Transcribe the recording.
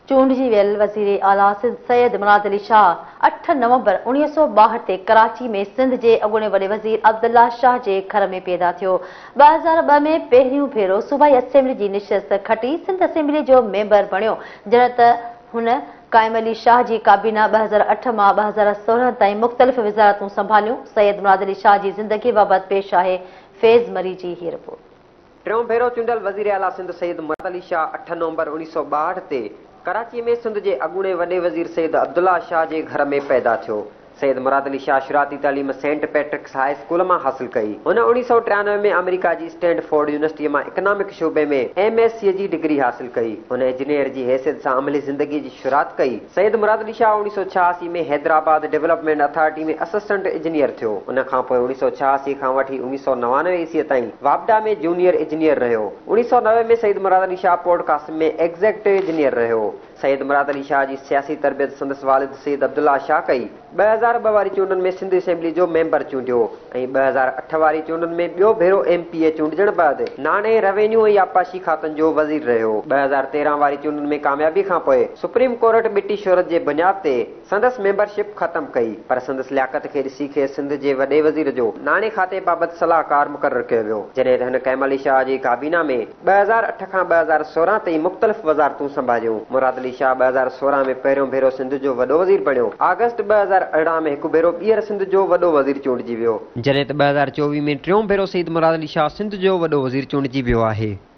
چونڊجي ويل وزير اعليٰ سنڌ سيد مراد علي شاهه اٺ نومبر 1962 تي ڪراچي ۾ سنڌ جي اڳوڻي وڏي وزير عبدالله شاهه جي گهر ۾ پيدا ٿيو. 2002 ۾ پهريون ڀيرو صوبائي اسيمبلي جي نشست کٽي سنڌ اسيمبلي جو ميمبر بڻيو، جڏهن ته هن قائم علي شاهه جي ڪابينا 2008 مان 2016 تائين مختلف وزارتون سنڀاليون. سيد مراد علي شاهه جي زندگي بابت پيش آهي فيض مري جي هي رپورٽ. ٽيون ڀيرو چونڊيل وزيراعليٰ سنڌ سيد مراد علي شاهه اٺ نومبر 1962 تي ڪراچيء ۾ سنڌ جي اڳوڻي وڏي وزير سيد عبدالله شاهه جي گهر ۾ پيدا ٿيو. سيد مراد علي شاهه شروعاتي تعليم سينٽ پيٽرڪس هاء اسڪول مان حاصل ڪئي. هن 1993 ۾ آمريڪا جي اسٽينڊ فورڊ يونيورسٽيء مان اڪنامڪ شعبي ۾ ايم ايس سيء جي ڊگري حاصل ڪئي. هن انجنيئر جي حيثيت سان عملي زندگيء جي شروعات ڪئي. Syed Murad Ali Shah 1986 ۾ Hyderabad development authority ۾ assistant engineer ٿيو. ان کان پوء 1986 کان وٺي 1999 عيسويء تائين واپڊا ۾ جونيئر انجنيئر رهيو. 1990 ۾ Syed Murad Ali Shah port Qasim ۾ executive engineer رهيو. سيد مراد علي شاهه جي سياسي تربيت سندس والد سيد عبدالله شاهه ڪئي. 2002 واري چونڊن ۾ سنڌ اسيمبلي جو ميمبر چونڊيو ۽ 2008 واري چونڊن ۾ ٻيو ڀيرو ايم پي اي چونڊجڻ بعد ناڻي، روينيو ۽ آبپاشي کاتن جو وزير رهيو. 2013 واري چونڊن ۾ ڪاميابي کانپوء سپريم ڪورٽ ٻٽي شهرت جي بنياد تي سندس ميمبرشپ ختم ڪئي پر سندس لياقت کي ڏسي کيس سنڌ جي وڏي وزير جو ناڻي کاتي بابت صلاحڪار مقرر ڪيو ويو جڏهن ته هن قائم علي شاهه جي ڪابينا ۾ 2008 کان 2016 تائين مختلف وزارتون سنڀاليون. مراد علي شاهه 2016 ۾ پهريون ڀيرو سنڌ جو وڏو وزير بڻيو. آگسٽ 2018 ۾ هڪ ڀيرو ٻيهر سنڌ جو وڏو وزير چونڊجي ويو. جڏهن ته 2024 ۾ ٽيون ڀيرو سيد مراد علي شاهه سنڌ جو وڏو وزير چونڊجي ويو آهي.